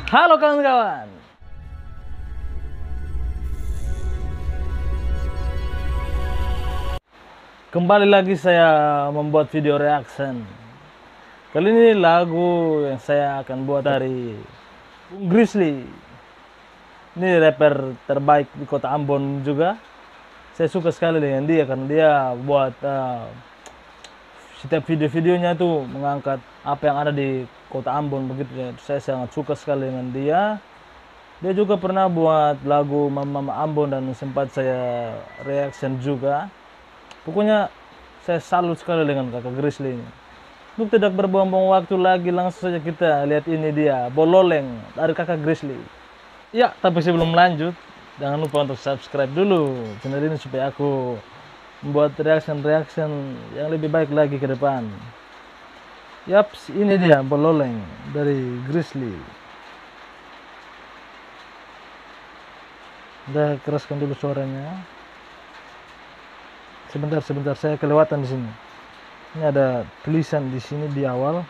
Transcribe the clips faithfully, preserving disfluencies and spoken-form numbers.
Halo, kawan-kawan. Kembali lagi saya membuat video reaction. Kali ini lagu yang saya akan buat dari Bung Grizzly. Ini rapper terbaik di kota Ambon juga. Saya suka sekali dengan dia karena dia buat, eh, setiap video-videonya tuh mengangkat apa yang ada di kota Ambon begitu ya. Saya sangat suka sekali dengan dia. Dia juga pernah buat lagu Mama-Mama Ambon dan sempat saya reaction juga. Pokoknya saya salut sekali dengan Kakak Grizzly ini. Untuk tidak berbuang-buang waktu lagi, langsung saja kita lihat ini dia, Bololeng dari Kakak Grizzly. Ya, tapi sebelum lanjut, jangan lupa untuk subscribe dulu channel ini supaya aku membuat reaction-reaction yang lebih baik lagi ke depan. Yaps, ini dia Bololeng dari Grizzly. Kita keraskan dulu suaranya. Sebentar, sebentar, saya kelewatan di sini. Ini ada tulisan di sini di awal,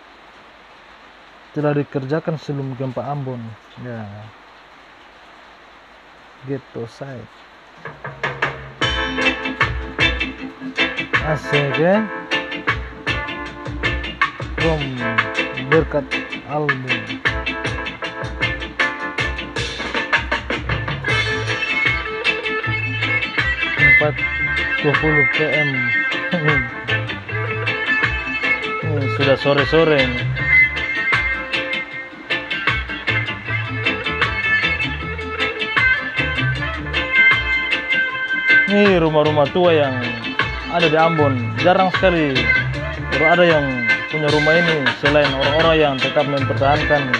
"Telah dikerjakan sebelum gempa Ambon." Ya. Ghetto Side. Asik, e. From Berkat Album. Empat dua puluh P M. Ini sudah sore-sore ini. Ini rumah-rumah tua yang ada di Ambon, jarang sekali baru ada yang punya rumah ini selain orang-orang yang tetap mempertahankan.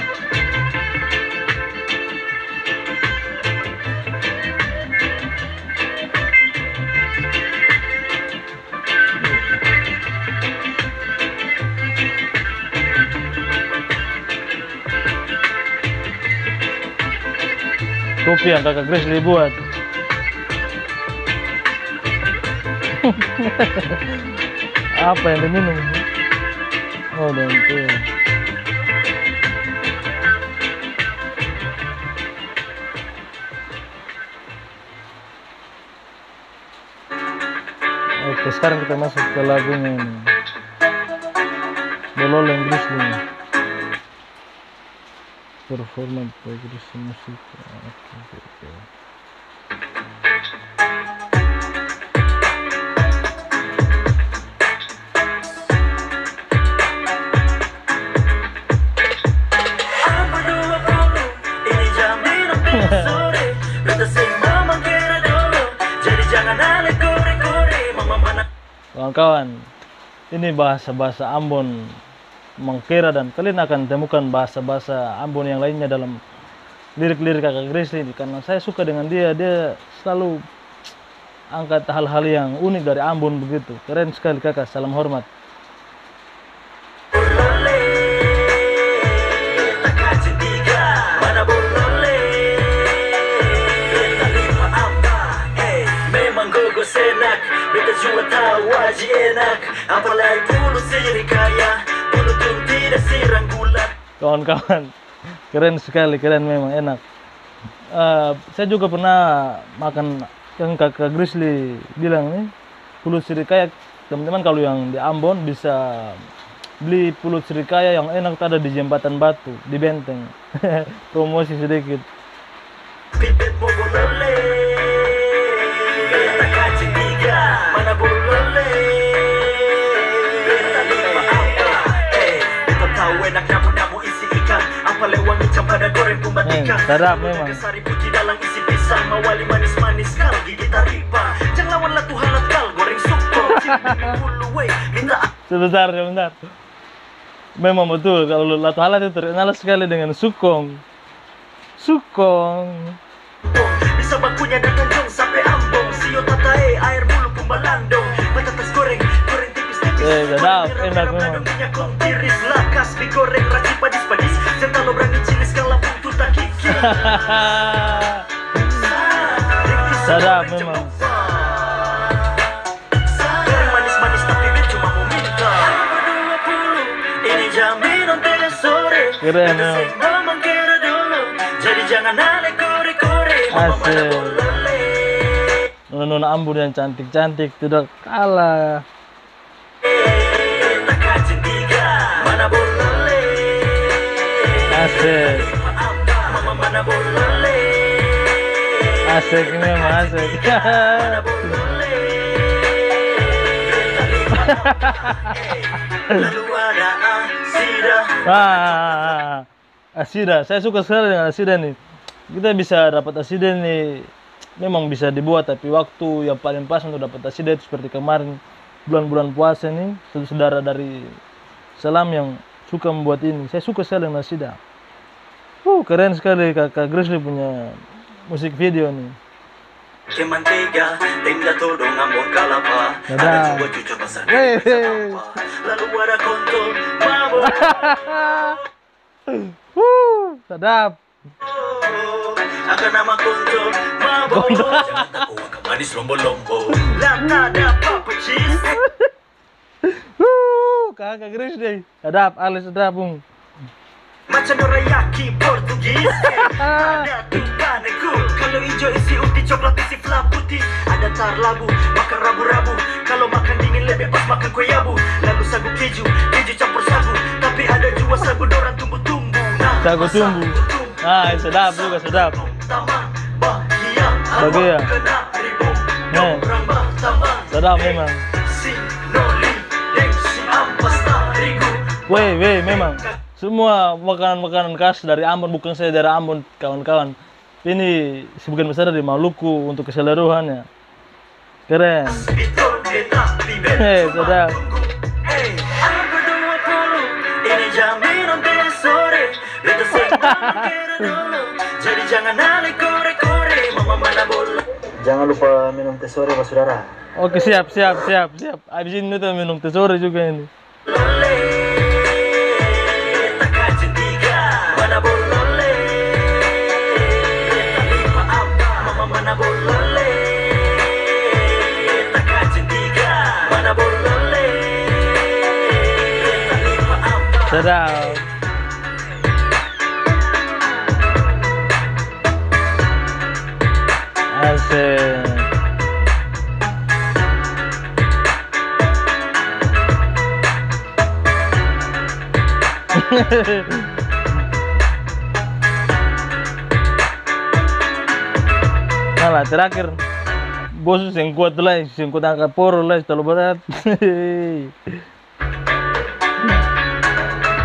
Kopi yang Kakak Grizzly buat. Apa yang diminum? Oh, dan teh. Oke, sekarang kita masuk ke lagunya ini. Bololeng Grizzly. Performa progresi musik. Oke, oke, oke. Kawan-kawan, ini bahasa-bahasa Ambon mangkera, dan kalian akan temukan bahasa-bahasa Ambon yang lainnya dalam lirik-lirik Kakak Grizzly ini, karena saya suka dengan dia, dia selalu angkat hal-hal yang unik dari Ambon begitu. Keren sekali, Kaka. Salam hormat. Kawan-kawan, keren sekali, keren memang, enak. Eh, saya juga pernah makan yang Kaka Grizzly bilang nih, pulut sirikaya. Teman-teman, kalau yang di Ambon bisa beli pulut sirikaya yang enak tuh ada di Jembatan Batu, di Benteng. Promosi sedikit. Eh, sadap memang. Sebentar, sebentar. Memang betul, kalau Latu Halat itu terkenal sekali dengan sukong. Sukong. Bisa bakunya datang dong sampe Ambon, sio tatae, aer bulu pung balandong, batatas goreng, goreng tipis-tipis. Eh, sedap, enak memang. Minyak kong tiris, lakas mi goreng, racik padis-padis, sentalo brani cilis, kang lampung tu takiki. Sedap memang. Goreng manis-manis tapi beta cuma mo minta. Dua puluh, Keren, ya. Asik. Nona-nona Ambon yang cantik-cantik tidak kalah. Asik. Asik memang, asik. Ah. Asida, saya suka sekali dengan asida ni. Kita bisa dapat asida ni memang bisa dibuat, tapi waktu yang paling pas untuk dapat asida itu seperti kemarin, bulan-bulan puasa ni, satu saudara dari Salam yang suka membuat ini. Saya suka sekali dengan asida. Uh, keren sekali Kaka Grizzly punya musik video ni. Ke mantega, tenda todong ambon kalapa. Ada jua cucur basar. Weh, weh. Lalu ada kontol, mabok. Wuh, sadap. Angka nama konco, mabo. Konco. Jangan takuang ka manis lombo-lombo. Lah, tak ada apa-apa, cis. Wuh, Kaka Grizzly. Sadap, ale sadap, Bung. Macam dorayaki Portugis. Ada tuh paneku. Kalau ijo isi uti, coklat isi fla putih. Ada tar labu, makan rabu-rabu. Kalau makan dingin lebih pas makan kue yabu. Lalu sagu keju, keju campur sagu. Tapi ada jua sagu dorang tumbu-tumbu. Nah, sagu tumbu. Ah, sedap juga, sedap. Bahagia. Nah. Sedap memang. Weh, weh, memang. Semua makanan-makanan khas dari Ambon, bukan saja dari Ambon, kawan-kawan. Ini sebagian besar dari Maluku untuk keseluruhannya. Keren. Eh, sedap. Jangan lupa minum teh sore, basudara. Oke, siap, siap, siap, siap. Abis ini beta minum teh sore juga ini. Sedap. Asik. Nah lah, terakhir. Bos seng kuat lai, seng kuat angka poro lai, talalu berat.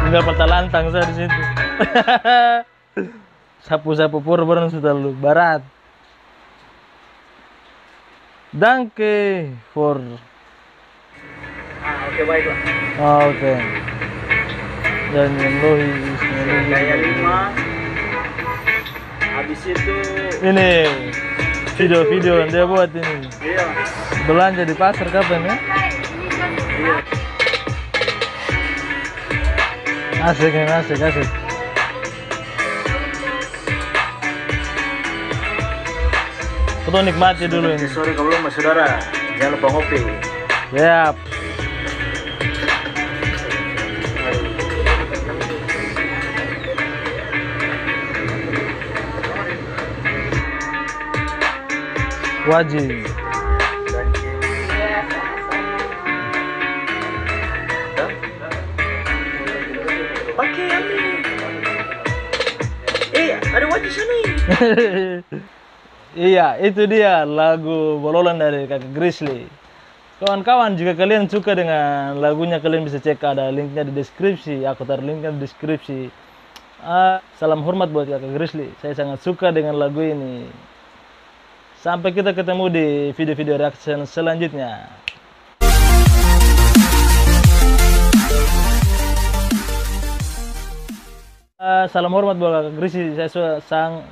Tinggal patah lantang sa di situ. Sapu-sapu poro barang su talalu barat. Danke for. Ah, oke, baiklah. Ah, oke. Dan yang lohi, yang lohi. Gaya lima. Habis itu ini video-video yang dia buat ini. Iya. Belanja di pasar kapan ya? Iya. Asik ini, asik, asik. Katong nikmati dulu ini. Sore ka balong, basudara. Jangan lupa ngopi. Yap. Wajib. Pake ini. Eh, ada wajib sini. Iya, itu dia lagu Bololan dari Kaka Grizzly. Kawan-kawan, jika kalian suka dengan lagunya, kalian bisa cek, ada linknya di deskripsi. Aku taruh linknya di deskripsi. Ah, salam hormat buat Kaka Grizzly. Saya sangat suka dengan lagu ini. Sampai kita ketemu di video-video reaction selanjutnya. Ah, salam hormat buat Kaka Grizzly. Saya su-, sang-,